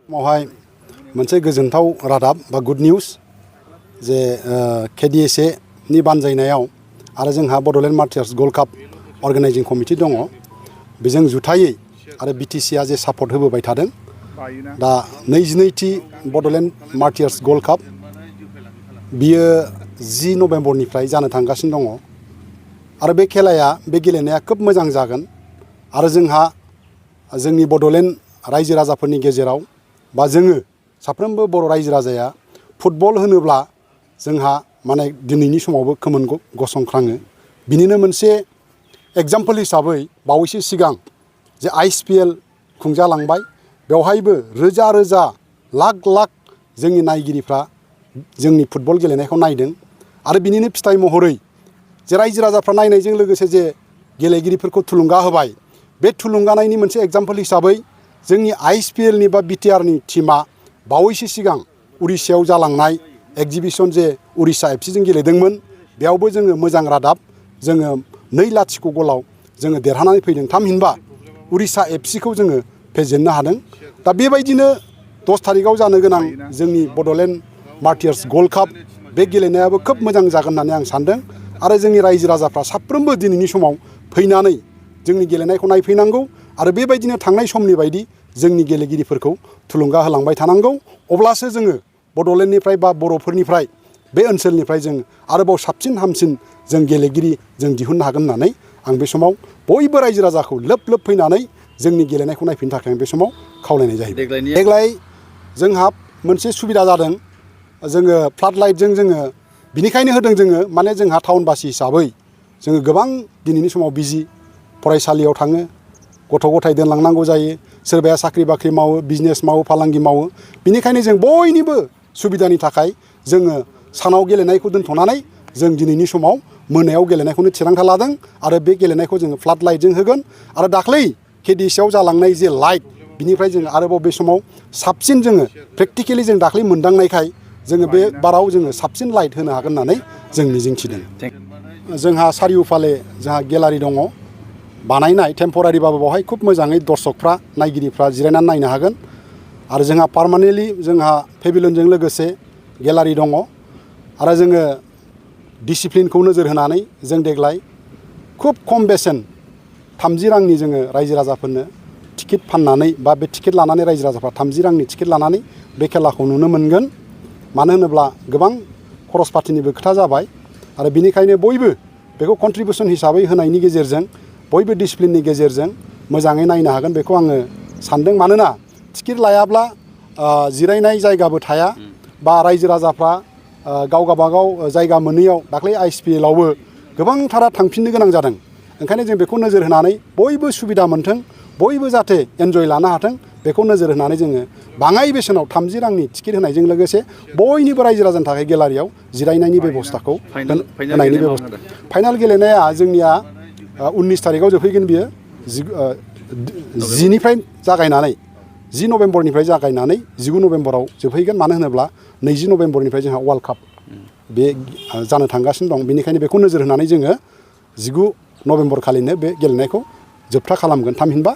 मावहाय मोनसे गोजोनथाव रादाब बा गुड निउस जे KDSA नि बानजायनायाव आरो जोंहा बड'लेण्ड मार्टियार्स गल्ड काप अर्गेनाइजिं कमिटि दङ बेजों जुथायै आरो BTC आ जे सापर्ट होबोबाय थादों दा 22थि बड'लेण्ड मार्टियार्स गल्ड काप बियो 10 नभेम्बरनिफ्राय जानो थांगासिनो दङ आरो बे खेलाया बे गेलेनाया खोब मोजां जागोन आरो जोंहा जोंनि बड'लेण्ड रायजो राजाफोरनि गेजेराव बा जोङो साफ्रोमबो बर' रायजो राजाया फुटबल होनोब्ला जोंहा माने दिनैनि समावबो खोमोन गसंख्राङो बिनिनो मोनसे एग्जाम्पल हिसाबै बावैसो सिगां जे ISPL खुंजालांबाय बेवहायबो रोजा रोजा लाख लाख जोंनि नायगिरिफ्रा जोंनि फुटबल गेलेनायखौ नायदों आरो बिनिनो फिथाइ महरै जे रायजो राजाफ्रा नायनायजों लोगोसे जे गेलेगिरिफोरखौ थुलुंगा होबाय बे थुलुंगानायनि मोनसे एग्जाम्पल हिसाबै जोंनि ISPL नि बा BTR नि टीमा बावैसो सिगां उड़िष्यायाव जालांनाय एक्जिबिशन जे उड़िष्या FC जों गेलेदोंमोन बेयावबो जोङो मोजां रादाब जोङो 2-0 गलाव जोङो देरहानानै फैदों थामहिनबा उड़िष्या FC खौ जोङो फेजेननो हादों दा बेबायदिनो 10 थारिखआव जानो गोनां जोंनि बड'लेण्ड मार्टियार्स गल्ड काप बे गेलेनायाबो खोब मोजां जागोन होननानै आं सानदों आरो जोंनि रायजो राजाफ्रा साफ्रोमबो दिनैनि समाव फैनानै जोंनि गेलेनायखौ नायफैनांगौ आरो बेबायदिनो थांनाय समनि बायदि जोंनि गेलेगिरिफोरखौ थुलुंगा होलांबाय थानांगौ अब्लासो जोङो बड'लेण्डनिफ्राय बा बर'फोरनिफ्राय बे ओनसोलनिफ्राय जों आरोबाव साबसिन हामसिन जों गेलेगिरि जों दिहुननो हागोन होननानै आं बे समाव बयबो रायजो राजाखौ लोब लोब फैनानै जोंनि गेलेनायखौ नायफैनो थाखाय आं बे समाव खावलायनाय जायो। देग्लाय जोंहा मोनसे सुबिदा जादों जोङो फ्लाड लाइटजों जोङो बिनिखायनो होदों जोङो माने जोंहा टाउनबासि हिसाबै जोङो गोबां दिनैनि समाव बिजि फरायसालियाव थाङो गथ' गथाय दोनलांनांगौ जायो सोरबाया साख्रि बाख्रि मावो बिजनेस मावो फालांगि मावो बिनिखायनो जों बयनिबो सुबिदानि थाखाय जोङो सानाव गेलेनायखौ दोनथ'नानै जों दिनैनि समाव मोनायाव गेलेनायखौनो थिरांथा लादों आरो बे गेलेनायखौ जोङो फ्लाड लाइटजों होगोन आरो दाख्लै KDSA आव जालांनाय जे लाइट बिनिफ्राय जोङो आरोबाव बे समाव साबसिन जोङो प्रेक्टिकेलि जों दाख्लै मोनदांनायखाय जोङो बे बाराव जोङो साबसिन लाइट होनो हागोन होननानै जों मिजिंथिदों। जोंहा सारिउफाले जोंहा गेलारि दङ बानायनाय टेम्परारिबाबो बावहाय खुब मोजाङै दर्शकफ्रा नायगिरिफ्रा जिरायनानै नायनो हागोन आरो जोंहा पार्मानेन्टलि जोंहा पेभिलियनजों लोगोसे गेलारि दङ आरो जोङो डिसिप्लिनखौ नोजोर होनानै जों देग्लाय खुब खम बेसेन 30 रांनि जोङो रायजो राजाफोरनो टिकेट फाननानै बा बे टिकेट लानानै रायजो राजाफ्रा 30 रांनि टिकेट लानानै बे खेलाखौ नुनो मोनगोन मानो होनोब्ला गोबां खरस पातिनिबो खोथा जाबाय आरो बिनिखायनो बयबो बेखौ कन्ट्रिबिउसन हिसाबै होनायनि गेजेरजों बयबो डिसिप्लिननि गेजेरजों मोजाङै नायनो हागोन बेखौ आङो सानदों मानोना टिकेट लायाब्ला जिरायनाय जायगाबो थाया बा रायजो राजाफ्रा गाव गाबागाव जायगा मोनैयाव दाख्लै ISPL आवबो गोबांथारा थांफिननो गोनां जादों ओंखायनो जों बेखौ नोजोर होनानै बयबो सुबिदा मोनथों बयबो जाहाथे एन्जय लानो हाथों बेखौ नोजोर होनानै जोङो बाङाय बेसेनाव 30 रांनि टिकेट होनायजों लोगोसे बयनिबो रायजो राजानि थाखाय गेलारियाव जिरायनायनि बेबस्थाखौ होनायनि बेबस्था फाइनाल गेलेनाया जोंनिया 19 थारिखआव जोबहैगोन बियो 10 नभेम्बरनिफ्राय जागायनानै 19 नभेम्बराव जोबहैगोन मानो होनोब्ला 20 नभेम्बरनिफ्राय जोंहा वर्ल्ड काप बे जानो थांगासिनो दं बेनिखायनो बेखौ नोजोर होनानै जोङो 19 नभेम्बर खालिनो बे गेलेनायखौ जोबथा खालामगोन थामहिनबा